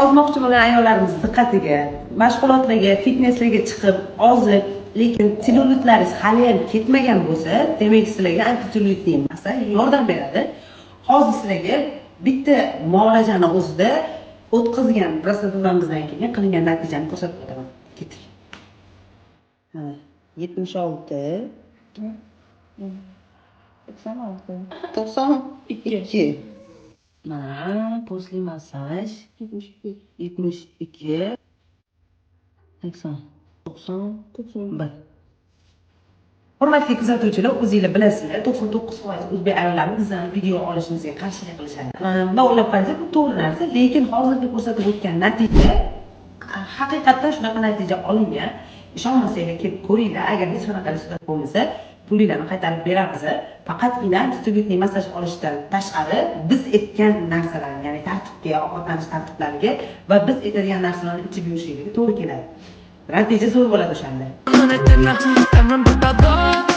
Ozmoqchi bo'lgan ayollarimiz diqqatiga: mashg'ulotlarga, fitneslarga chiqib, ozib, lekin sellyulitlaringiz haliyam ketmagan bo'lsa, demak, sizlarga антицеллюлитный massaj yordam beradi. Hozir sizlarga bitta muolajani o'zida o'tkazgan protseduramizdan keyin qilingan natijani ko'rsatib o'taman. Ketdik. Mana, 76, 96. 92. Mana, после massaj. 72. 72, 80, 91. Hurmatli kuzatuvchilar, o'zinglar bilasizlar, 99% o'zbek ayollari bizani video olishimizga qarshilik qilishadi. Bundoq o'ylab qarasak, bu to'g'ri narsa, lekin hozirgi ko'rsatib o'tgan natija haqiqatdan shunaqa natija olingan. Ishonmasanglar, kelib ko'ringlar. Agar hech qanaqa результат bo'lmasa, pulinglarni qaytarib beramiz. Faqatgina антицеллюлитный massaj olishdan tashqari biz aytgan narsalarni, ya'ni tartibga, ovqatlanish tartiblariga va biz aytadigan narsalarni ichib yurishligiga to'g'ri keladi. Natija zo'r bo'ladi o'shanda. Una eterna, te rompe pa' dos.